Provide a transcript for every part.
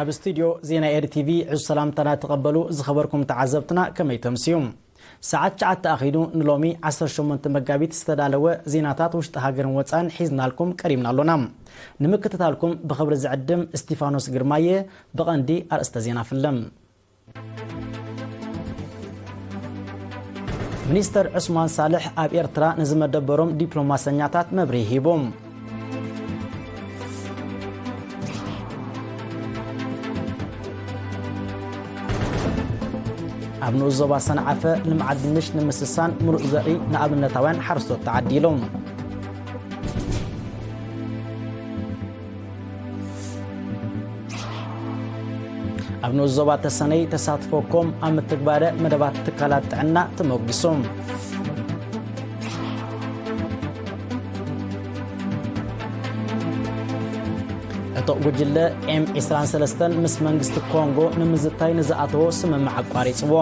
ኣብ ስቱድዮ ዜና ኤሪ ቲቪ ዕዙዝ ሰላምታና ተቐበሉ። ዝኸበርኩም ተዓዘብትና ከመይ ተምስዩ? ሰዓት ትሽዓተ ኣኺሉ ንሎሚ ዓሰርተ ሸሞንተ መጋቢት ዝተዳለወ ዜናታት ውሽጢ ሃገርን ወፃን ሒዝናልኩም ቀሪብና ኣሎና። ንምክትታልኩም ብኽብሪ ዝዕድም እስቲፋኖስ ግርማየ። ብቐንዲ ኣርእስተ ዜና ፍልም። ሚኒስተር ዑስማን ሳልሕ ኣብ ኤርትራ ንዝመደበሮም ዲፕሎማሰኛታት መብርሂ ሂቡ። ኣብ ንኡስ ዞባ ሰንዓፈ ልምዓት ድንሽ ንምስሳን ምሩፅ ዘርኢ ንኣብነታውያን ሓረስቶት ተዓዲሉ። ኣብ ንኡስ ዞባ ተሰነይ ተሳትፎ ኮም ኣብ ምትግባረ መደባት ትካላት ጥዕና ተሞጊሱ። ዕጡቕ ጉጅለ ኤም ዒስራን ሰለስተን ምስ መንግስቲ ኮንጎ ንምዝታይ ንዝኣተዎ ስምምዕ ኣቋሪፅዎ።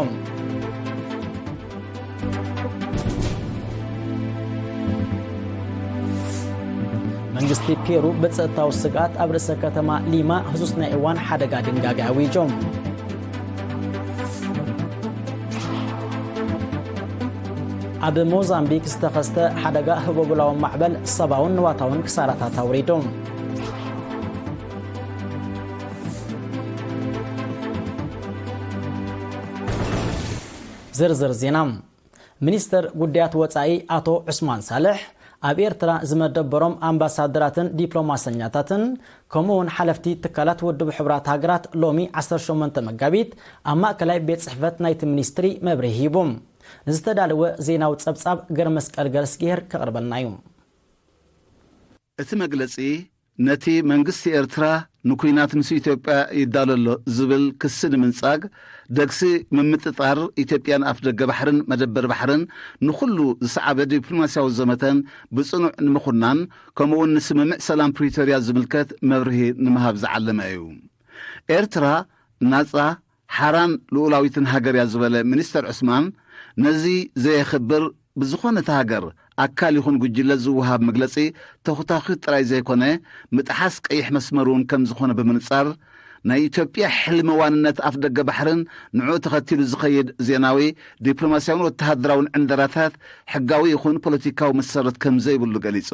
መንግስቲ ፔሩ ብጸጥታዊ ስግኣት ኣብ ርእሰ ከተማ ሊማ ህጹጽ ናይ እዋን ሓደጋ ድንጋጌ ኣዊጁ። ኣብ ሞዛምቢክ ዝተኸስተ ሓደጋ ህቦብላዊ ማዕበል ሰብኣውን ንዋታውን ክሳራታት ኣውሪዱ። ዝርዝር ዜና። ሚኒስተር ጉዳያት ወጻኢ ኣቶ ዑስማን ሳልሕ፣ ኣብ ኤርትራ ዝመደበሮም ኣምባሳደራትን ዲፕሎማሰኛታትን፣ ከምኡ እውን ሓለፍቲ ትካላት ውድብ ሕቡራት ሃገራት ሎሚ ዓሰርተ ሸሞንተ መጋቢት ኣብ ማእከላይ ቤት ጽሕፈት ናይቲ ሚኒስትሪ መብርሂ ሂቡ። ንዝተዳለወ ዜናዊ ጸብጻብ ገርመስቀል ገረስጌሄር ከቕርበልና እዩ። እቲ መግለጺ፣ ነቲ መንግስቲ ኤርትራ ንኲናት ምስ ኢትዮጵያ ይዳሎ ኣሎ ዝብል ክሲ ንምንጻግ፣ ደግሲ ምምጥጣር ኢትዮጵያን ኣፍደገ ባሕርን መደበር ባሕርን ንኹሉ ዝሰዓበ ዲፕሎማስያዊ ዘመተን ብጽኑዕ ንምኹናን፣ ከምኡ'ውን ንስምምዕ ሰላም ፕሪቶርያ ዝምልከት መብርሂ ንምሃብ ዝዓለመ እዩ። ኤርትራ ናጻ፣ ሓራን ልኡላዊትን ሃገር እያ ዝበለ ሚኒስተር ዑስማን፣ ነዚ ዘየኽብር ብዝኾነ እቲ ሃገር ኣካል ይኹን ጉጅለ ዝወሃብ መግለጺ ተኹታኺት ጥራይ ዘይኮነ፣ ምጥሓስ ቀይሕ መስመር እውን ከም ዝኾነ ብምንጻር፣ ናይ ኢትዮጵያ ሕልሚ ዋንነት ኣፍደገ ባሕርን ንዕኡ ተኸቲሉ ዝኸይድ ዜናዊ፣ ዲፕሎማስያውን ወተሃደራውን ዕንደራታት ሕጋዊ ይኹን ፖለቲካዊ መሰረት ከም ዘይብሉ ገሊጹ።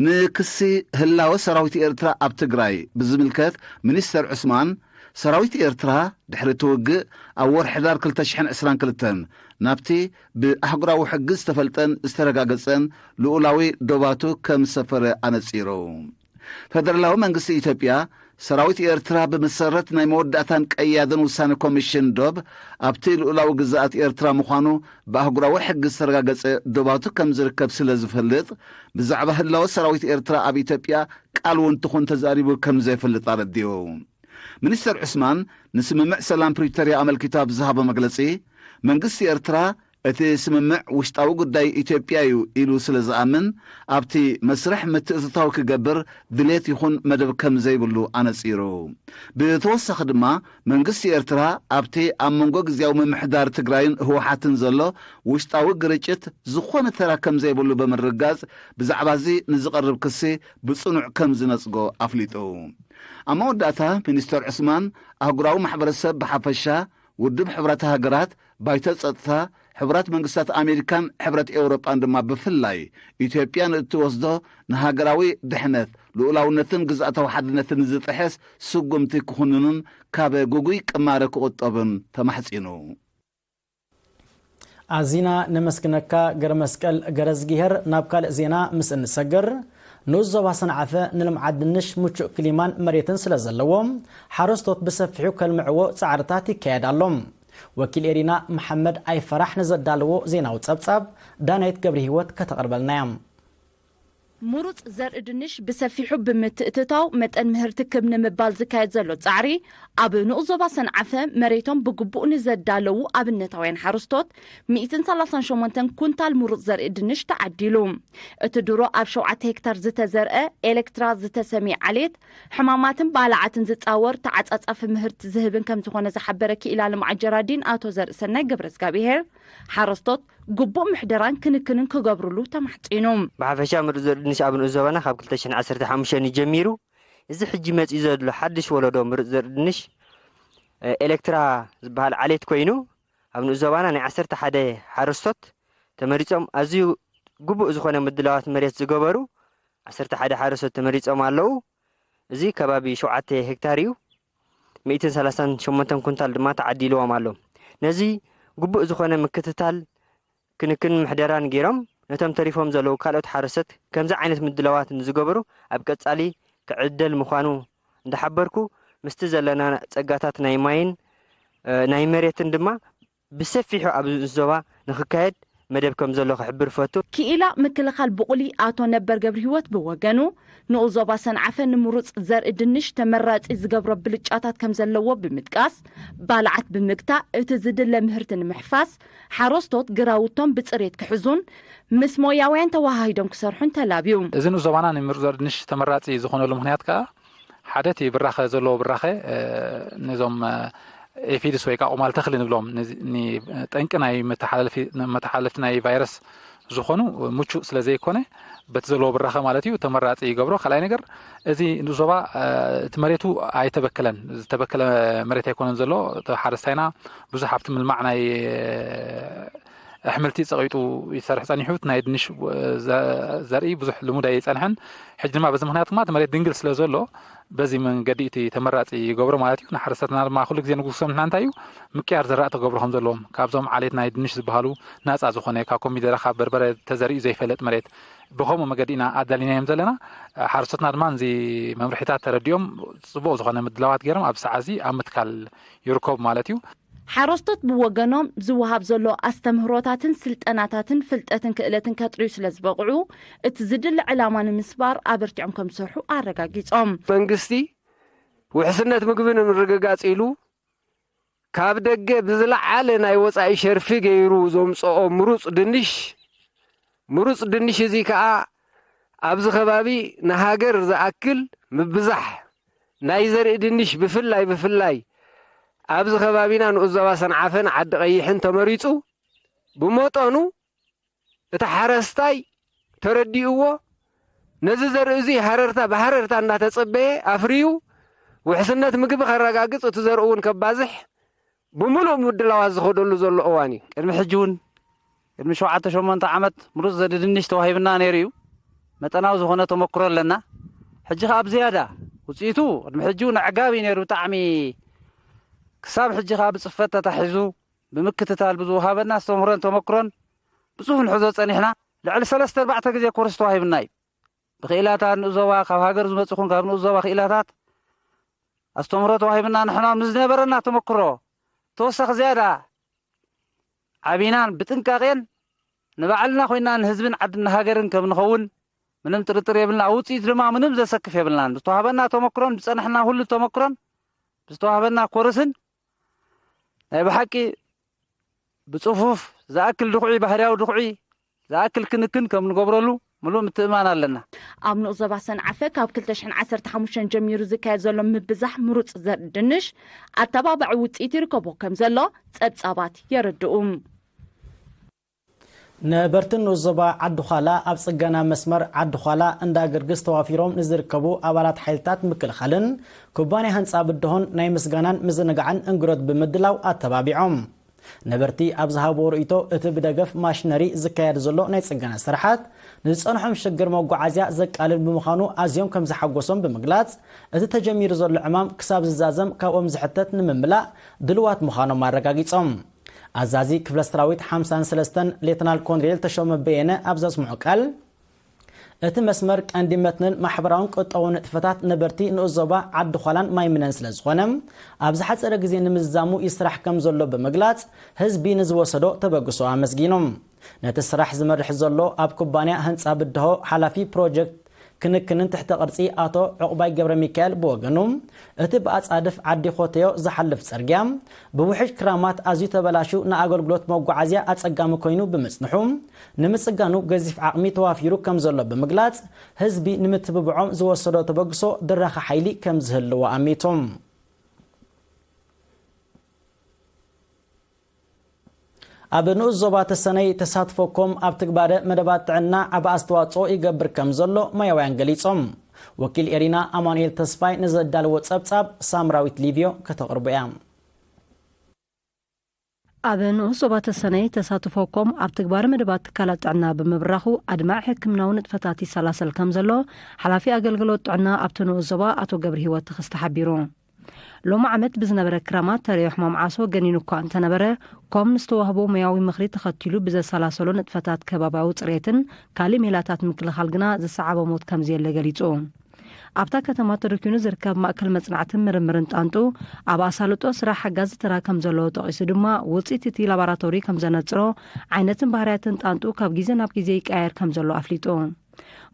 ንክሲ ህላወ ሰራዊት ኤርትራ ኣብ ትግራይ ብዝምልከት ሚኒስተር ዑስማን፣ ሰራዊት ኤርትራ ድሕሪ እቲ ውግእ ኣብ ወርሒ ሕዳር ክልተ ሽሕን ዕስራን ክልተን ናብቲ ብኣህጉራዊ ሕጊ ዝተፈልጠን ዝተረጋገጸን ልኡላዊ ዶባቱ ከም ዝሰፈረ ኣነጺሩ። ፈደራላዊ መንግስቲ ኢትዮጵያ፣ ሰራዊት ኤርትራ ብመሰረት ናይ መወዳእታን ቀያድን ውሳነ ኮሚሽን ዶብ ኣብቲ ልኡላዊ ግዝኣት ኤርትራ ምዃኑ ብኣህጉራዊ ሕጊ ዝተረጋገጸ ዶባቱ ከም ዝርከብ ስለ ዝፈልጥ፣ ብዛዕባ ህላወ ሰራዊት ኤርትራ ኣብ ኢትዮጵያ ቃል እውን ትኹን ተዛሪቡ ከም ዘይፈልጥ ኣረዲኡ። ሚኒስተር ዑስማን ንስምምዕ ሰላም ፕሪቶርያ ኣመልኪቱ ኣብ ዝሃቦ መግለጺ፣ መንግስቲ ኤርትራ እቲ ስምምዕ ውሽጣዊ ጉዳይ ኢትዮጵያ እዩ ኢሉ ስለ ዝኣምን፣ ኣብቲ መስርሕ ምትእትታው ክገብር ድሌት ይኹን መደብ ከም ዘይብሉ ኣነጺሩ። ብተወሳኺ ድማ፣ መንግስቲ ኤርትራ ኣብቲ ኣብ መንጎ ግዝያዊ ምምሕዳር ትግራይን ህወሓትን ዘሎ ውሽጣዊ ግርጭት ዝኾነ ተራ ከም ዘይብሉ ብምርግጋጽ፣ ብዛዕባ እዚ ንዝቐርብ ክሲ ብጽኑዕ ከም ዝነጽጎ ኣፍሊጡ። ኣብ መወዳእታ፣ ሚኒስተር ዑስማን፣ ኣህጉራዊ ማሕበረሰብ ብሓፈሻ፣ ውድብ ሕቡራት ሃገራት፣ ባይቶ ጸጥታ፣ ሕቡራት መንግስታት ኣሜሪካን ሕብረት ኤውሮጳን ድማ ብፍላይ፣ ኢትዮጵያ ንእትወስዶ ንሃገራዊ ድሕነት፣ ልኡላውነትን ግዝኣታዊ ሓድነትን ዝጥሕስ ስጉምቲ ክኹንኑን ካብ ግጉይ ቅማረ ክቑጠቡን ተማሕጺኑ። ኣዚና ነመስግነካ ገረመስቀል ገረዝጊሄር። ናብ ካልእ ዜና ምስ እንሰግር፣ ንኡስ ዞባ ሰንዓፈ ንልምዓት ድንሽ ምቹእ ክሊማን መሬትን ስለ ዘለዎ፣ ሓረስቶት ብሰፊሑ ከልምዕዎ ጻዕርታት ይካየድ ኣሎ። ወኪል ኤሪና መሓመድ ኣይፈራሕ ንዘዳለዎ ዜናዊ ጸብጻብ፣ ዳናይት ገብረ ህይወት ከተቕርበልና እያ። ምሩጽ ዘርኢ ድንሽ ብሰፊሑ ብምትእትታው፣ መጠን ምህርቲ ክብ ንምባል ዝካየድ ዘሎ ጻዕሪ፣ ኣብ ንኡስ ዞባ ሰንዓፈ መሬቶም ብግቡእ ንዘዳለዉ ኣብነታውያን ሓረስቶት፣ ሚእትን ሰላሳን ሸሞንተን ኩንታል ምሩጽ ዘርኢ ድንሽ ተዓዲሉ። እቲ ድሮ ኣብ ሸውዓተ ሄክታር ዝተዘርአ ኤሌክትራ ዝተሰምየ ዓሌት፣ ሕማማትን ባልዓትን ዝጻወር ተዓጻጻፊ ምህርቲ ዝህብን ከም ዝኾነ ዝሓበረ ክኢላ ልምዓት ጀራዲን ኣቶ ዘርእሰናይ ገብረዝጋብሄር፣ ሓረስቶት ግቡእ ምሕደራን ክንክንን ክገብርሉ ተማሕጺኑ። ብሓፈሻ ምሩጽ ዘርኢ ድንሽ ኣብ ንኡስ ዞባና ካብ ክልተ ሽሕን ዓሰርተ ሓሙሽተን እዩ ጀሚሩ። እዚ ሕጂ መጺኡ ዘሎ ሓድሽ ወለዶ ምሩጽ ዘርኢ ድንሽ ኤሌክትራ ዝበሃል ዓሌት ኮይኑ፣ ኣብ ንኡስ ዞባና ናይ ዓሰርተ ሓደ ሓረስቶት ተመሪጾም፣ ኣዝዩ ግቡእ ዝኾነ ምድላዋት መሬት ዝገበሩ ዓሰርተ ሓደ ሓረስቶት ተመሪጾም ኣለዉ። እዚ ከባቢ ሸውዓተ ሄክታር እዩ። ሚእትን ሰላሳን ሸሞንተን ኩንታል ድማ ተዓዲልዎም ኣሎ። ነዚ ግቡእ ዝኾነ ምክትታል፣ ክንክን፣ ምሕደራን ገይሮም፣ ነቶም ተሪፎም ዘለዉ ካልኦት ሓረስቶት ከምዚ ዓይነት ምድላዋት ንዝገበሩ ኣብ ቀጻሊ ክዕደል ምዃኑ እንዳሓበርኩ፣ ምስቲ ዘለና ጸጋታት ናይ ማይን ናይ መሬትን ድማ ብሰፊሑ ኣብ ዞባ ንክካየድ መደብ ከም ዘሎ ክሕብር ፈቱ። ክኢላ ምክልኻል ብቑሊ ኣቶ ነበር ገብርሂወት ብወገኑ፣ ንኡስ ዞባ ሰንዓፈ ንምሩፅ ዘርኢ ድንሽ ተመራፂ ዝገብሮ ብልጫታት ከም ዘለዎ ብምጥቃስ፣ ባልዓት ብምግታእ እቲ ዝድለ ምህርቲ ንምሕፋስ፣ ሓረስቶት ግራውቶም ብፅሬት ክሕዙን ምስ ሞያውያን ተወሃሂዶም ክሰርሑን ተላብዩ። እዚ ንኡስ ዞባና ንምሩፅ ዘርኢ ድንሽ ተመራፂ ዝኾነሉ ምክንያት ከዓ ሓደ እቲ ብራኸ ዘለዎ ብራኸ ነዞም ኤፊድስ ወይ ከዓ ቁማል ተኽሊ ንብሎም ጠንቂ ናይ መተሓላለፍቲ ናይ ቫይረስ ዝኾኑ ምቹእ ስለ ዘይኮነ በቲ ዘለዎ ብራኸ ማለት እዩ ተመራፂ ይገብሮ። ካልኣይ ነገር እዚ ንኡስ ዞባ እቲ መሬቱ ኣይተበከለን፣ ዝተበከለ መሬት ኣይኮነን ዘሎ። ሓረስታይና ብዙሕ ኣብቲ ምልማዕ ናይ ኣሕምልቲ ፀቒጡ ይሰርሕ ፀኒሑ። ናይ ድንሽ ዘርኢ ብዙሕ ልሙድ ኣይፀንሐን። ሕጂ ድማ በዚ ምክንያት ድማ እቲ መሬት ድንግል ስለ ዘሎ በዚ መንገዲ እቲ ተመራፂ ይገብሮ ማለት እዩ። ንሓረስቶትና ድማ ኩሉ ግዜ ንጉሶም ንሕና እንታይ እዩ ምቅያር ዘራእቲ ክገብሩ ከም ዘለዎም ካብዞም ዓሌት ናይ ድንሽ ዝበሃሉ ናፃ ዝኾነ ካብ ኮሚደረ ካብ በርበረ ተዘሪኡ ዘይፈለጥ መሬት ብኸምኡ መገዲ ኢና ኣዳሊናዮም ዘለና። ሓረስቶትና ድማ ነዚ መምርሒታት ተረዲኦም ፅቡቕ ዝኾነ ምድላዋት ገይሮም ኣብ ሰዓት እዚ ኣብ ምትካል ይርከቡ ማለት እዩ። ሓረስቶት ብወገኖም ዝወሃብ ዘሎ ኣስተምህሮታትን ስልጠናታትን ፍልጠትን ክእለትን ከጥርዩ ስለ ዝበቕዑ እቲ ዝድለ ዕላማ ንምስባር ኣበርቲዖም ከም ዝሰርሑ ኣረጋጊጾም። መንግስቲ ውሕስነት ምግቢ ንምርግጋጽ ኢሉ ካብ ደገ ብዝለዓለ ናይ ወጻኢ ሸርፊ ገይሩ ዘምጽኦ ምሩጽ ድንሽ ምሩጽ ድንሽ እዚ ከኣ ኣብዚ ከባቢ ንሃገር ዝኣክል ምብዛሕ ናይ ዘርኢ ድንሽ ብፍላይ ብፍላይ ኣብዚ ከባቢና ንኡስ ዞባ ሰንዓፈን ዓዲ ቀይሕን ተመሪጹ ብመጠኑ እቲ ሓረስታይ ተረዲእዎ ነዚ ዘርኢ እዚ ሃረርታ ብሃረርታ እንዳተጸበየ ኣፍርዩ ውሕስነት ምግቢ ከረጋግጽ እቲ ዘርኢ እውን ከባዝሕ ብምሉእ ምድላዋት ዝኸደሉ ዘሎ እዋን እዩ። ቅድሚ ሕጂ እውን ቅድሚ ሸውዓተ ሸሞንተ ዓመት ምሩፅ ዘርኢ ድንሽ ተዋሂብና ነይሩ እዩ። መጠናዊ ዝኾነ ተመክሮ ኣለና። ሕጂ ከዓ ብዝያዳ ውፅኢቱ ቅድሚ ሕጂ እውን ኣዕጋቢ እዩ ነይሩ ብጣዕሚ ክሳብ ሕጂ ከዓ ብፅፈት ተታሒዙ ብምክትታል ብዝወሃበና ኣስተምህሮን ተመክሮን ብፅፉፍ ንሕዞ ፀኒሕና ልዕሊ ሰለስተ ኣርባዕተ ግዜ ኮርስ ተዋሂብና እዩ። ብክኢላታት ንኡስ ዞባ ካብ ሃገር ዝመፁ ኹን ካብ ንኡስ ዞባ ክኢላታት ኣስተምህሮ ተዋሂብና ንሕና ምስ ዝነበረና ተመክሮ ተወሳኺ ዝያዳ ዓቢናን ብጥንቃቄን ንባዕልና ኮይና ንህዝብን ዓድን ሃገርን ከም ንኸውን ምንም ጥርጥር የብልና። ኣብ ውፅኢት ድማ ምንም ዘሰክፍ የብልናን። ብዝተዋህበና ተመክሮን ብፀናሕና ሁሉ ተመክሮን ብዝተዋህበና ኮርስን ናይ ብሓቂ ብፅፉፍ ዝኣክል ድኹዒ ባህርያዊ ድኹዒ ዝኣክል ክንክን ከም ንገብረሉ ምሉእ ምትእምማን ኣለና። ኣብ ንኡስ ዞባ ሰንዓፈ ካብ ክልተ ሽሕን ዓሰርተ ሓሙሽተን ጀሚሩ ዝካየድ ዘሎ ምብዛሕ ምሩፅ ዘርኢ ድንሽ ኣተባባዒ ውፅኢት ይርከቦ ከም ዘሎ ፀብፃባት የረድኡ። ነበርቲ ንኡስ ዞባ ዓዲ ዃላ ኣብ ፅገና መስመር ዓዲ ዃላ እንዳ ገርግስ ተዋፊሮም ንዝርከቡ ኣባላት ሓይልታት ምክልኻልን ኩባንያ ህንፃ ብድሆን ናይ ምስጋናን ምዝንጋዕን እንግዶት ብምድላው ኣተባቢዖም። ነበርቲ ኣብ ዝሃብዎ ርእይቶ እቲ ብደገፍ ማሽነሪ ዝካየድ ዘሎ ናይ ፅገና ስራሓት ንዝፀንሖም ሽግር መጓዓዝያ ዘቃልል ብምዃኑ ኣዝዮም ከም ዝሓጎሶም ብምግላፅ እቲ ተጀሚሩ ዘሎ ዕማም ክሳብ ዝዛዘም ካብኦም ዝሕተት ንምምላእ ድልዋት ምዃኖም ኣረጋጊፆም። ኣዛዚ ክፍለ ሰራዊት ሓምሳን ሰለስተን ሌተናል ኮንሬል ተሾመ በየነ ኣብ ዘስምዖ ቃል እቲ መስመር ቀንዲ መትንን ማሕበራውን ቁጠባውን ንጥፈታት ነበርቲ ንኡስ ዞባ ዓዲ ዃላን ማይምነን ስለ ዝኾነ ኣብ ዝሓፀረ ግዜ ንምዝዛሙ ይስራሕ ከም ዘሎ ብምግላፅ ህዝቢ ንዝወሰዶ ተበግሶ ኣመስጊኑ። ነቲ ስራሕ ዝመርሕ ዘሎ ኣብ ኩባንያ ህንፃ ብድሆ ሓላፊ ፕሮጀክት ክንክንን ትሕተ ቅርፂ ኣቶ ዑቕባይ ገብረ ሚካኤል ብወገኑ እቲ ብኣፃድፍ ዓዲ ኾተዮ ዝሓልፍ ፅርግያ ብውሕጅ ክራማት ኣዝዩ ተበላሹ ንኣገልግሎት መጓዓዝያ ኣፀጋሚ ኮይኑ ብምፅንሑ ንምፅጋኑ ገዚፍ ዓቕሚ ተዋፊሩ ከም ዘሎ ብምግላፅ ህዝቢ ንምትብብዖም ዝወሰዶ ተበግሶ ድራኸ ሓይሊ ከም ዝህልዎ ኣሚቱ። ኣብ ንኡስ ዞባ ተሰነይ ተሳትፎ ኮም ኣብ ትግባረ መደባት ጥዕና ዓቢ ኣስተዋጽኦ ይገብር ከም ዘሎ ሞያውያን ገሊጾም። ወኪል ኤሪና ኣማኑኤል ተስፋይ ንዘዳለዎ ጸብጻብ ሳምራዊት ሊቪዮ ከተቕርቦ እያ። ኣብ ንኡስ ዞባ ተሰነይ ተሳትፎ ኮም ኣብ ትግባረ መደባት ትካላት ጥዕና ብምብራኹ ኣድማዒ ሕክምናዊ ንጥፈታት ይሰላሰል ከም ዘሎ ሓላፊ ኣገልግሎት ጥዕና ኣብቲ ንኡስ ዞባ ኣቶ ገብረ ህይወት ተኸስተ ሓቢሩ። ሎሚ ዓመት ብዝነበረ ክራማት ተርእዮ ሕማም ዓሶ ገኒኑ እኳ እንተነበረ፣ ኮም ንዝተዋህቦ ሞያዊ ምኽሪ ተኸቲሉ ብዘሰላሰሎ ንጥፈታት ከባብያዊ ጽሬትን ካልእ ሜላታት ምክልኻል ግና ዝሰዓቦ ሞት ከም ዘየለ ገሊጹ። ኣብታ ከተማ ተደኪኑ ዝርከብ ማእከል መጽናዕትን ምርምርን ጣንጡ ኣብ ኣሳልጦ ስራሕ ሓጋዚ ተራ ከም ዘለዎ ጠቒሱ ድማ፣ ውጽኢት እቲ ላቦራቶሪ ከም ዘነጽሮ፣ ዓይነትን ባህርያትን ጣንጡ ካብ ግዜ ናብ ግዜ ይቀያየር ከም ዘሎ ኣፍሊጡ።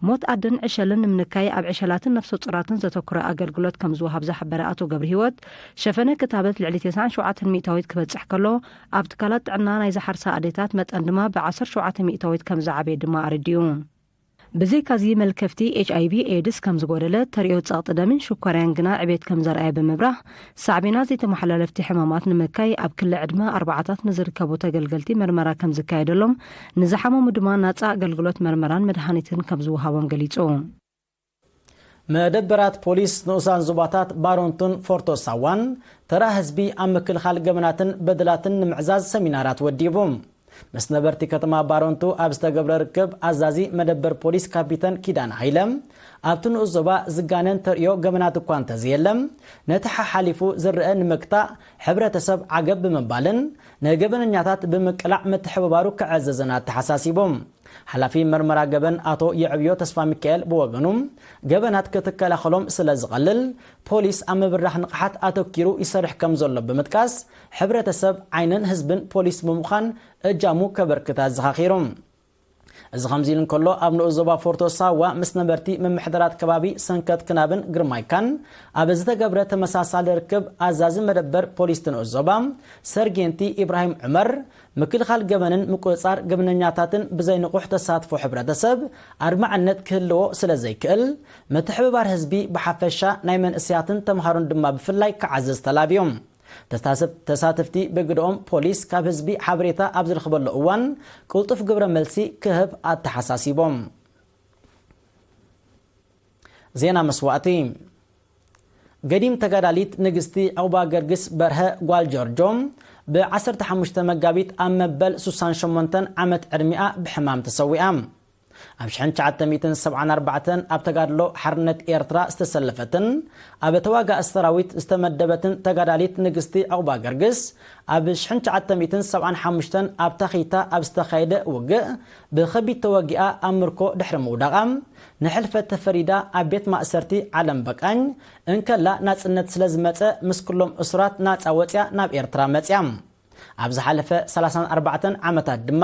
ሞት ኣደን ዕሸልን ንምንካይ ኣብ ዕሸላትን ነፍሰ ጡራትን ዘተኮረ ኣገልግሎት ከም ዝወሃብ ዝሓበረ ኣቶ ገብረ ህይወት፣ ሸፈነ ክታበት ልዕሊ ተስዓን ሸውዓተን ሚእታዊት ክበጽሕ ከሎ፣ ኣብ ትካላት ጥዕና ናይ ዝሓርሳ ኣዴታት መጠን ድማ ብ ዓሰርተ ሸውዓተ ሚእታዊት ከም ዝዓበየ ድማ ኣረዲኡ። ብዘይካዚ፣ መልከፍቲ ኤች ኣይ ቪ ኤድስ ከም ዝጎደለ፣ ተርእዮ ጸቕጢ ደምን ሽኮርያን ግና ዕቤት ከም ዘርኣየ ብምብራህ፣ ሳዕቤናት ዘይተመሓላለፍቲ ሕማማት ንምካይ ኣብ ክሊ ዕድመ ኣርባዓታት ንዝርከቡ ተገልገልቲ መርመራ ከም ዝካየደሎም፣ ንዝሓመሙ ድማ ናጻ ኣገልግሎት መርመራን መድሃኒትን ከም ዝወሃቦም ገሊጹ። መደበራት ፖሊስ ንኡሳን ዞባታት ባሮንቱን ፎርቶ ሳዋን ተራ ህዝቢ ኣብ ምክልኻል ገበናትን በደላትን ንምዕዛዝ ሰሚናራት ወዲቡ። ምስ ነበርቲ ከተማ ባሮንቱ ኣብ ዝተገብረ ርክብ፣ ኣዛዚ መደበር ፖሊስ ካፒተን ኪዳነ ሃይለ፣ ኣብቲ ንኡስ ዞባ ዝጋነን ተርእዮ ገበናት እኳ እንተዘየለ፣ ነቲ ሓሓሊፉ ዝረአ ንምግታእ ሕብረተሰብ ዓገብ ብምባልን ንገበነኛታት ብምቅላዕ ምትሕብባሩ ክዕዘዝን ኣተሓሳሲቡ። ሓላፊ መርመራ ገበን ኣቶ የዕብዮ ተስፋ ሚካኤል ብወገኑ፣ ገበናት ክትከላኸሎም ስለ ዝቐልል፣ ፖሊስ ኣብ ምብራኽ ንቕሓት ኣተኪሩ ይሰርሕ ከም ዘሎ ብምጥቃስ፣ ሕብረተሰብ ዓይንን ህዝብን ፖሊስ ብምዃን እጃሙ ከበርክት ኣዘኻኺሩ። እዚ ከምዚ ኢሉ እንከሎ፣ ኣብ ንኡስ ዞባ ፎርቶ ሳዋ ምስ ነበርቲ ምምሕዳራት ከባቢ ሰንከት ክናብን ግርማይካን ኣብ ዝተገብረ ተመሳሳሊ ርክብ፣ ኣዛዚ መደበር ፖሊስ እቲ ንኡስ ዞባ ሰርጌንቲ ኢብራሂም ዑመር፣ ምክልኻል ገበንን ምቁጽጻር ገበነኛታትን ብዘይንቑሕ ተሳትፎ ሕብረተሰብ ኣድማዕነት ክህልዎ ስለ ዘይክእል፣ ምትሕብባር ህዝቢ ብሓፈሻ ናይ መንእሰያትን ተምሃሮን ድማ ብፍላይ ክዓዝዝ ተላብዩ። ተሳተፍ-፣ ተሳተፍቲ ብግደኦም፣ ፖሊስ ካብ ህዝቢ ሓበሬታ ኣብ ዝረኽበሉ እዋን ቅልጡፍ ግብረ መልሲ ክህብ ኣተሓሳሲቦም። ዜና መስዋእቲ። ገዲም ተጋዳሊት ንግስቲ ዕቑባ ገርግስ በርሀ ጓል ጆርጆ ብ ዓሰርተ ሓሙሽተ መጋቢት ኣብ መበል ሱሳን ሸሞንተን ዓመት ዕድሚኣ ብሕማም ተሰዊኣ። ኣብ ሽሕን ትሽዓተ ሚእትን ሰብዓን ኣርባዕተን ኣብ ተጋድሎ ሓርነት ኤርትራ ዝተሰለፈትን ኣብ ተዋጋእ ሰራዊት ዝተመደበትን ተጋዳሊት ንግስቲ ዕቑባ ገርግስ፣ ኣብ ሽሕን ትሽዓተ ሚእትን ሰብዓን ሓሙሽተን ኣብ ታኺታ ኣብ ዝተኻየደ ውግእ ብኸቢድ ተወጊኣ ኣብ ምርኮ ድሕሪ ምውዳቓ፣ ንሕልፈት ተፈሪዳ ኣብ ቤት ማእሰርቲ ዓለም በቃኝ እንከላ፣ ናጽነት ስለ ዝመጸ፣ ምስ ኩሎም እሱራት ናጻ ወጽያ ናብ ኤርትራ መጽያ። ኣብ ዝሓለፈ ሰላሳን ኣርባዕተን ዓመታት ድማ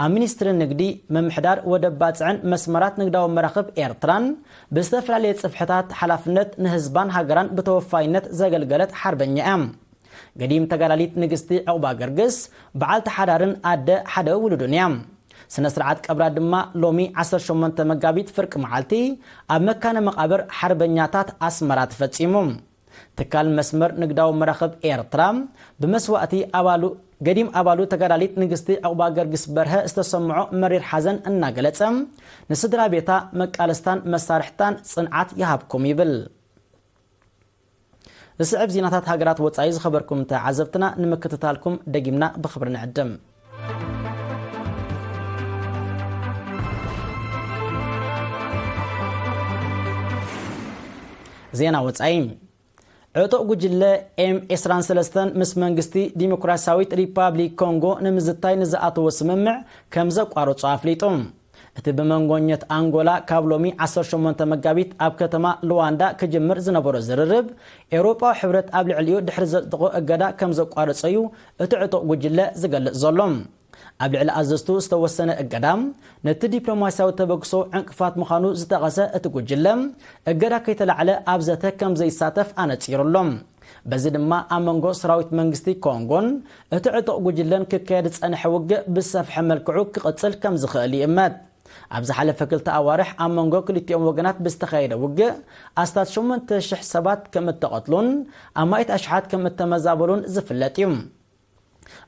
ኣብ ሚኒስትሪ ንግዲ፣ ምምሕዳር ወደብ ባጽዕን መስመራት ንግዳዊ መራኽብ ኤርትራን ብዝተፈላለየ ጽፍሕታት ሓላፍነት ንህዝባን ሃገራን ብተወፋይነት ዘገልገለት ሓርበኛ እያ። ገዲም ተጋዳሊት ንግስቲ ዕቑባ ገርግስ በዓልቲ ሓዳርን ኣደ ሓደ ውሉድን እያ። ስነ ስርዓት ቀብራ ድማ ሎሚ ዓሰርተ ሸሞንተ መጋቢት ፍርቂ መዓልቲ ኣብ መካነ መቓብር ሓርበኛታት ኣስመራ ተፈጺሙ። ትካል መስመር ንግዳዊ መራኽብ ኤርትራ ብመስዋእቲ ኣባሉ፣ ገዲም ኣባሉ ተጋዳሊት ንግስቲ ዕቑባ ገርግስ በርሀ ዝተሰምዖ መሪር ሓዘን እናገለጸ፣ ንስድራ ቤታ፣ መቃለስታን መሳርሕታን ጽንዓት ይሃብኩም ይብል። ዝስዕብ ዜናታት ሃገራት ወጻኢ ዝኸበርኩም ተዓዘብትና ንምክትታልኩም ደጊምና ብኽብሪ ንዕድም። ዜና ወጻኢ። ዕጡቕ ጉጅለ ኤም ዕስራን ሰለስተን ምስ መንግስቲ ዲሞክራሲያዊት ሪፓብሊክ ኮንጎ ንምዝታይ ንዝኣተዎ ስምምዕ ከም ዘቋረጾ ኣፍሊጡ። እቲ ብመንጎኘት ኣንጎላ ካብ ሎሚ ዓሰርተ ሸሞንተ መጋቢት ኣብ ከተማ ሉዋንዳ ክጅምር ዝነበሮ ዝርርብ፣ ኤውሮጳዊ ሕብረት ኣብ ልዕሊኡ ድሕሪ ዘጽደቖ እገዳ ከም ዘቋረጸ እዩ እቲ ዕጡቕ ጉጅለ ዝገልጽ ዘሎ። ኣብ ልዕሊ ኣዘዝቱ ዝተወሰነ እገዳ፣ ነቲ ዲፕሎማስያዊ ተበግሶ ዕንቅፋት ምዃኑ ዝጠቐሰ እቲ ጉጅለ፣ እገዳ ከይተላዕለ ኣብ ዘተ ከም ዘይሳተፍ ኣነጺሩ ኣሎ። በዚ ድማ ኣብ መንጎ ሰራዊት መንግስቲ ኮንጎን እቲ ዕጡቕ ጉጅለን ክካየድ ዝጸንሐ ውግእ ብዝሰፍሐ መልክዑ ክቕጽል ከም ዝኽእል ይእመት። ኣብ ዝሓለፈ ክልተ ኣዋርሕ ኣብ መንጎ ክልቲኦም ወገናት ብዝተኻየደ ውግእ ኣስታት ሸሞንተ ሽሕ ሰባት ከም እተቐትሉን ኣማኢት ኣሽሓት ከም እተመዛበሉን ዝፍለጥ እዩ።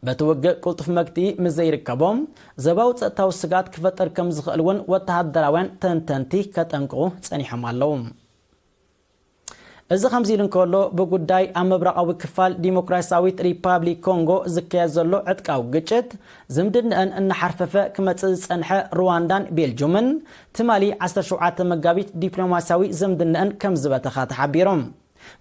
በቲ ውግእ ቅልጡፍ መግትኢ ምስ ዘይርከቦም፣ ዘባዊ ጸጥታዊ ስግኣት ክፈጥር ከም ዝኽእል እውን ወተሃደራውያን ተንተንቲ ከጠንቅቑ ጸኒሖም ኣለዉ። እዚ ከምዚ ኢሉ እንከሎ፣ ብጉዳይ ኣብ ምብራቓዊ ክፋል ዲሞክራሲያዊት ሪፓብሊክ ኮንጎ ዝካየድ ዘሎ ዕጥቃዊ ግጭት ዝምድንአን እናሓርፈፈ ክመጽእ ዝጸንሐ ሩዋንዳን ቤልጁምን ትማሊ ዓሰርተ ሸውዓተ መጋቢት ዲፕሎማሲያዊ ዝምድንአን ከም ዝበተኻ ተሓቢሩ።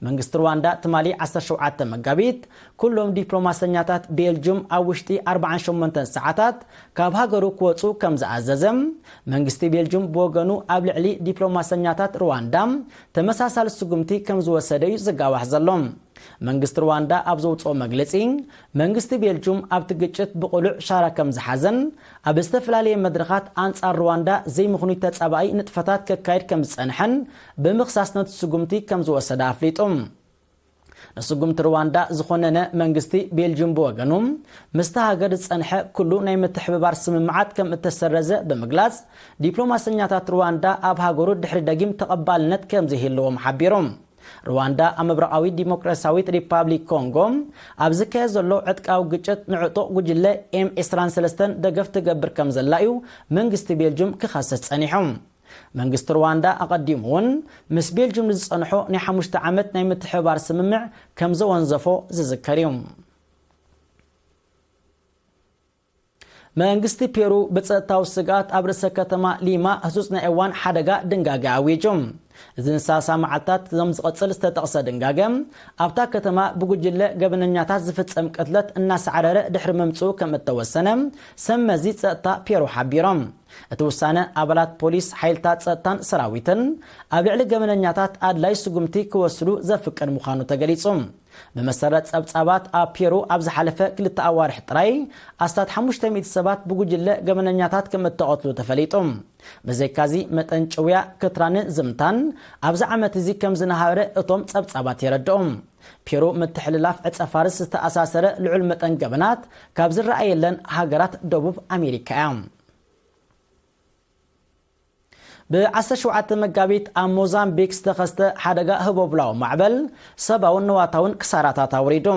መንግስቲ ሩዋንዳ ትማሊ ዓሰርተ ሸውዓተ መጋቢት ኩሎም ዲፕሎማሰኛታት ቤልጁም ኣብ ውሽጢ ኣርባዓን ሸሞንተን ሰዓታት ካብ ሃገሩ ክወጹ ከም ዝኣዘዘ፣ መንግስቲ ቤልጁም ብወገኑ ኣብ ልዕሊ ዲፕሎማሰኛታት ሩዋንዳ ተመሳሳሊ ስጉምቲ ከም ዝወሰደ እዩ ዝጋዋሕ ዘሎ። መንግስቲ ሩዋንዳ ኣብ ዘውጽኦ መግለጺ፣ መንግስቲ ቤልጁም ኣብቲ ግጭት ብቕሉዕ ሻራ ከም ዝሓዘን ኣብ ዝተፈላለየ መድረኻት ኣንጻር ሩዋንዳ ዘይምኽኑይ ተጻባኢ ንጥፈታት ከካይድ ከም ዝጸንሐን ብምኽሳስ ነቲ ስጉምቲ ከም ዝወሰደ ኣፍሊጡ። ንስጉምቲ ሩዋንዳ ዝኾነነ መንግስቲ ቤልጁም ብወገኑ፣ ምስታ ሃገር ዝጸንሐ ኩሉ ናይ ምትሕብባር ስምምዓት ከም እተሰረዘ ብምግላጽ፣ ዲፕሎማሰኛታት ሩዋንዳ ኣብ ሃገሩ ድሕሪ ደጊም ተቐባልነት ከም ዘይህልዎም ሓቢሩ። ሩዋንዳ ኣብ ምብራቓዊ ዲሞክራሲያዊት ሪፓብሊክ ኮንጎ ኣብ ዝካየድ ዘሎ ዕጥቃዊ ግጭት ንዕጡቕ ጉጅለ ኤም ዕስራን ሰለስተን ደገፍ ትገብር ከም ዘላ እዩ መንግስቲ ቤልጁም ክኸስስ ጸኒሑ። መንግስቲ ሩዋንዳ ኣቐዲሙ እውን ምስ ቤልጁም ንዝጸንሖ ናይ ሓሙሽተ ዓመት ናይ ምትሕብባር ስምምዕ ከም ዘወንዘፎ ዝዝከር እዩ። መንግስቲ ፔሩ ብጸጥታዊ ስግኣት ኣብ ርእሰ ከተማ ሊማ ህጹጽ ናይ እዋን ሓደጋ ድንጋገ ኣዊጁ። እዚ ንሳሳ መዓልታት ከም ዝቕጽል ዝተጠቕሰ ድንጋገ፣ ኣብታ ከተማ ብጉጅለ ገበነኛታት ዝፍጸም ቅትለት እናሳዕረረ ድሕሪ ምምጽኡ ከም እተወሰነ ሰብ መዚ ጸጥታ ፔሩ ሓቢሮም። እቲ ውሳነ ኣባላት ፖሊስ፣ ሓይልታት ጸጥታን ሰራዊትን ኣብ ልዕሊ ገበነኛታት ኣድላይ ስጉምቲ ክወስዱ ዘፍቅድ ምዃኑ ተገሊጹ። ብመሰረት ጸብጻባት፣ ኣብ ፔሩ ኣብ ዝሓለፈ ክልተ ኣዋርሕ ጥራይ ኣስታት ሓሙሽተ ሚእቲ ሰባት ብጉጅለ ገበነኛታት ከም እተቐትሉ ተፈሊጡ። ብዘይካዚ፣ መጠን ጭውያ፣ ክትራንን ዝምታን ኣብዚ ዓመት እዚ ከም ዝነሃረ እቶም ጸብጻባት የረድኡ። ፔሩ ምትሕልላፍ ዕጸ ፋርስ ዝተኣሳሰረ ልዑል መጠን ገበናት ካብ ዝረኣየለን ሃገራት ደቡብ ኣሜሪካ እያ። ብ ዓሰርተ ሸውዓተ መጋቢት ኣብ ሞዛምቢክ ዝተኸስተ ሓደጋ ህቦብላዊ ማዕበል ሰብኣውን ንዋታውን ክሳራታት ኣውሪዱ።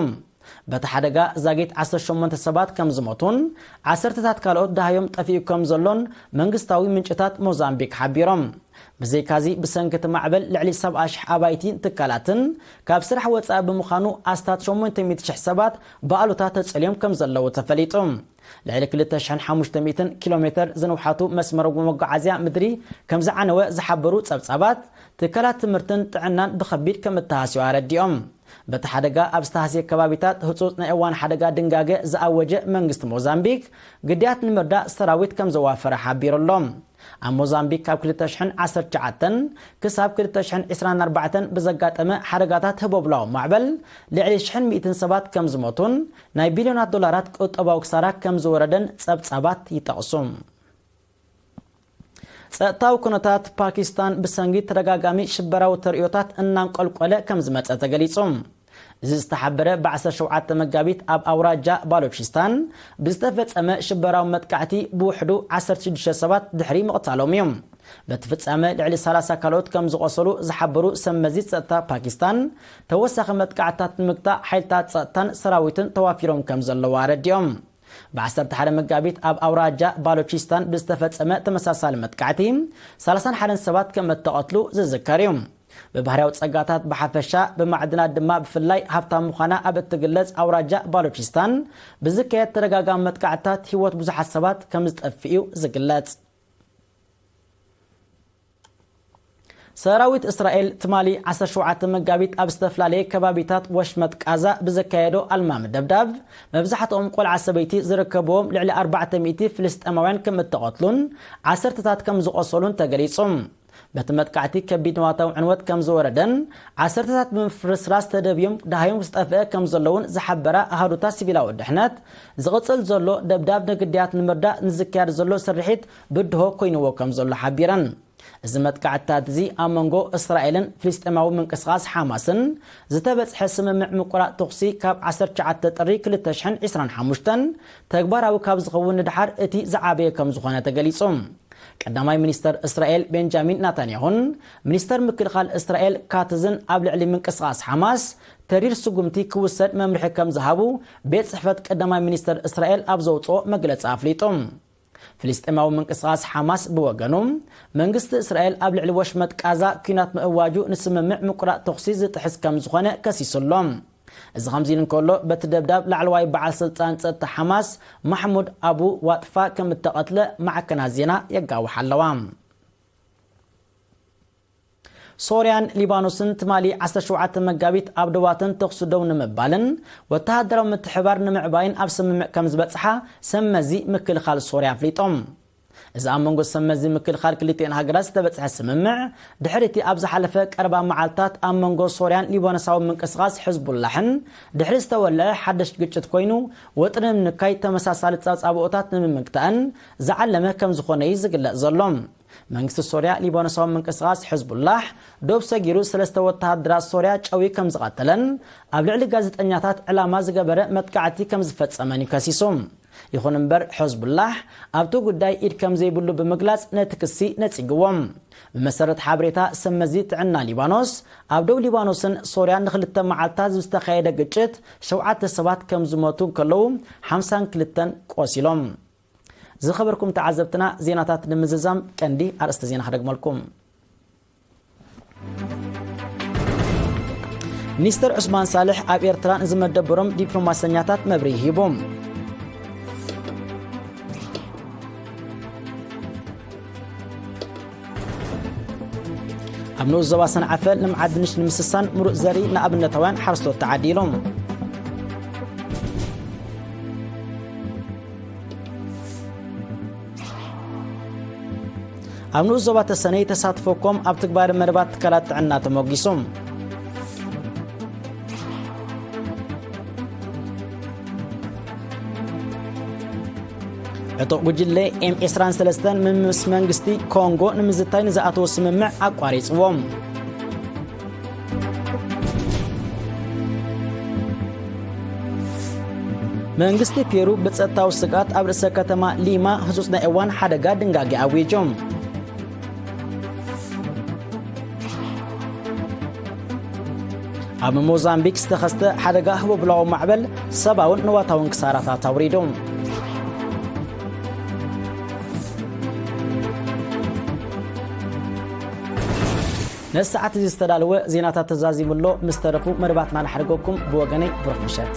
በቲ ሓደጋ ዛጊት ዓሰርተ ሸሞንተ ሰባት ከም ዝሞቱን ዓሰርተታት ካልኦት ደሃዮም ጠፊኡ ከም ዘሎን መንግስታዊ ምንጭታት ሞዛምቢክ ሓቢሮም። ብዘይካዚ፣ ብሰንኪ እቲ ማዕበል ልዕሊ ሰብዓ ሽሕ ኣባይቲን ትካላትን ካብ ስራሕ ወጻኢ ብምዃኑ፣ ኣስታት ሸሞንተ ሚእቲ ሽሕ ሰባት ብኣሉታ ተጸልዮም ከም ዘለዉ ተፈሊጡ። ልዕሊ ክልተ ሽሕን ሓሙሽተ ሚእትን ኪሎ ሜትር ዝንውሓቱ መስመር መጓዓዝያ ምድሪ ከም ዝዓነወ ዝሓበሩ ጸብጻባት፣ ትካላት ትምህርትን ጥዕናን ብኸቢድ ከም እተሃስዩ ኣረዲኦም። በቲ ሓደጋ ኣብ ዝተሃስየ ከባቢታት ህጹጽ ናይ እዋን ሓደጋ ድንጋገ ዝኣወጀ መንግስቲ ሞዛምቢክ፣ ግዳያት ንምርዳእ ሰራዊት ከም ዘዋፈረ ሓቢሩ ኣሎ። ኣብ ሞዛምቢክ ካብ ክልተ ሽሕን ዓሰርተ ትሽዓተን ክሳብ ክልተ ሽሕን ዕስራን ኣርባዕተን ብዘጋጠመ ሓደጋታት ህቦብላዊ ማዕበል ልዕሊ ሽሕን ሚእትን ሰባት ከም ዝሞቱን ናይ ቢልዮናት ዶላራት ቁጠባዊ ክሳራ ከም ዝወረደን ጸብጻባት ይጠቕሱ። ጸጥታዊ ኩነታት ፓኪስታን ብሰንኪ ተደጋጋሚ ሽበራዊ ተርእዮታት እናንቆልቆለ ከም ዝመጸ ተገሊጹ። እዚ ዝተሓበረ ብ ዓሰርተ ሸውዓተ መጋቢት ኣብ ኣውራጃ ባሎቺስታን ብዝተፈጸመ ሽበራዊ መጥቃዕቲ ብውሕዱ ዓሰርተ ሽዱሽተ ሰባት ድሕሪ ምቕታሎም እዩ። በቲ ፍጻመ ልዕሊ ሰላሳ ካልኦት ከም ዝቖሰሉ ዝሓበሩ ሰብ መዚ ጸጥታ ፓኪስታን፣ ተወሳኺ መጥቃዕትታት ንምግታእ ሓይልታት ጸጥታን ሰራዊትን ተዋፊሮም ከም ዘለዉ ኣረዲኦም። ብ ዓሰርተ ሓደ መጋቢት ኣብ ኣውራጃ ባሎቺስታን ብዝተፈጸመ ተመሳሳሊ መጥቃዕቲ ሰላሳን ሓደን ሰባት ከም እተቐትሉ ዝዝከር እዩ። ብባህርያዊ ጸጋታት ብሓፈሻ፣ ብማዕድናት ድማ ብፍላይ ሃብታም ምዃና ኣብ እትግለጽ ኣውራጃ ባሎቺስታን ብዝካየድ ተደጋጋሚ መጥቃዕትታት ህይወት ብዙሓት ሰባት ከም ዝጠፍእ እዩ ዝግለጽ። ሰራዊት እስራኤል ትማሊ ዓሰርተ ሸውዓተ መጋቢት ኣብ ዝተፈላለየ ከባቢታት ወሽመጥ ቃዛ ብዘካየዶ ኣልማሚ ደብዳብ፣ መብዛሕትኦም ቆልዓ ሰበይቲ ዝርከብዎም ልዕሊ ኣርባዕተ ሚእቲ ፍልስጤማውያን ከም እተቐትሉን ዓሰርተታት ከም ዝቖሰሉን ተገሊጹ። በቲ መጥቃዕቲ ከቢድ ንዋታዊ ዕንወት ከም ዝወረደን ዓሰርተታት ብምፍርስራስ ተደብዮም ደሃዮም ዝጠፍአ ከም ዘለውን ዝሓበራ ኣሃዱታት ሲቪላዊ ድሕነት፣ ዝቕጽል ዘሎ ደብዳብ ንግዳያት ንምርዳእ ንዝካየድ ዘሎ ስርሒት ብድሆ ኮይንዎ ከም ዘሎ ሓቢረን። እዚ መጥቃዕትታት እዚ ኣብ መንጎ እስራኤልን ፍልስጤማዊ ምንቅስቓስ ሓማስን ዝተበጽሐ ስምምዕ ምቁራጽ ተኹሲ ካብ ዓሰርተ ትሽዓተ ጥሪ ክልተ ሽሕን ዕስራን ሓሙሽተን ተግባራዊ ካብ ዝኸውን ንድሓር እቲ ዝዓበየ ከም ዝኾነ ተገሊጹ። ቀዳማይ ሚኒስተር እስራኤል ቤንጃሚን ናታንያሁን ሚኒስተር ምክልኻል እስራኤል ካትዝን ኣብ ልዕሊ ምንቅስቓስ ሓማስ ተሪር ስጉምቲ ክውሰድ መምርሒ ከም ዝሃቡ ቤት ጽሕፈት ቀዳማይ ሚኒስተር እስራኤል ኣብ ዘውጽኦ መግለጺ ኣፍሊጡ። ፍልስጤማዊ ምንቅስቓስ ሓማስ ብወገኑ፣ መንግስቲ እስራኤል ኣብ ልዕሊ ወሽመጥ ቃዛ ኲናት ምእዋጁ ንስምምዕ ምቁራጽ ተኹሲ ዝጥሕስ ከም ዝኾነ ከሲሱ ኣሎ። እዚ ከምዚ ኢሉ እንከሎ፣ በቲ ደብዳብ ላዕለዋይ በዓል ስልጣን ጸጥታ ሓማስ ማሕሙድ ኣቡ ዋጥፋ ከም እተቐትለ ማዕከናት ዜና የጋውሓ ኣለዋ። ሶርያን ሊባኖስን ትማሊ ዓሰርተ ሸውዓተ መጋቢት ኣብ ዶባተን ተኹሲ ደው ንምባልን ወተሃደራዊ ምትሕባር ንምዕባይን ኣብ ስምምዕ ከም ዝበጽሓ ሰብ መዚ ምክልኻል ሶርያ ኣፍሊጦም። እዚ ኣብ መንጎ ሰብ መዚ ምክልኻል ክልቲኤን ሃገራት ዝተበጽሐ ስምምዕ፣ ድሕሪ እቲ ኣብ ዝሓለፈ ቀረባ መዓልታት ኣብ መንጎ ሶርያን ሊባኖሳዊ ምንቅስቓስ ሕዝቡላሕን ድሕሪ ዝተወልዐ ሓደሽ ግጭት ኮይኑ፣ ወጥሪ ንምንካይ ተመሳሳሊ ጸብጻብኦታት ንምምግታእን ዝዓለመ ከም ዝኾነ እዩ ዝግለጽ ዘሎ። መንግስቲ ሶርያ ሊባኖሳዊ ምንቅስቓስ ሕዝቡላሕ ዶብ ሰጊሩ ሰለስተ ወተሃደራት ሶርያ ጨዊ ከም ዝቐተለን ኣብ ልዕሊ ጋዜጠኛታት ዕላማ ዝገበረ መጥቃዕቲ ከም ዝፈጸመን እዩ ከሲሱ። ይኹን እምበር፣ ሕዝቡላሕ ኣብቲ ጉዳይ ኢድ ከም ዘይብሉ ብምግላጽ ነቲ ክሲ ነጺግዎ። ብመሰረት ሓበሬታ ሰብ መዚ ጥዕና ሊባኖስ፣ ኣብ ደቡብ ሊባኖስን ሶርያን ንኽልተ መዓልታት ዝተኻየደ ግጭት ሸውዓተ ሰባት ከም ዝሞቱ እንከለዉ፣ ሓምሳን ክልተን ቆሲሎም። ዝኸበርኩም ተዓዘብትና፣ ዜናታት ንምዝዛም ቀንዲ ኣርእስቲ ዜና ክደግመልኩም። ሚኒስተር ዑስማን ሳልሕ ኣብ ኤርትራ ንዝመደበሮም ዲፕሎማሰኛታት መብርሂ ሂቡ። ኣብ ንኡስ ዞባ ሰንዓፈ ልምዓት ድንሽ ንምስሳን ምሩፅ ዘርኢ ንኣብነታውያን ሓረስቶት ተዓዲሉ። ኣብ ንኡስ ዞባ ተሰነይ ተሳትፎኩም ኣብ ትግባረ መደባት ትካላት ጥዕና ተሞጊሱ። ዕጡቕ ጉጅለ ኤም ዕስራን ሰለስተን ምስ መንግስቲ ኮንጎ ንምዝታይ ንዝኣተዎ ስምምዕ ኣቋሪጽዎም። መንግስቲ ፔሩ ብጸጥታዊ ስግኣት ኣብ ርእሰ ከተማ ሊማ ህጹጽ ናይ እዋን ሓደጋ ድንጋጌ ኣዊጁ። ኣብ ሞዛምቢክ ዝተኸስተ ሓደጋ ህቦብላዊ ማዕበል ሰብኣውን ንዋታውን ክሳራታት ኣውሪዱ። ነዚ ሰዓት እዚ ዝተዳለወ ዜናታት ተዛዚሙ ኣሎ። ምስ ተረፉ መደባትና ንሓድገኩም። ብወገነይ ብሩኽ ምሸት።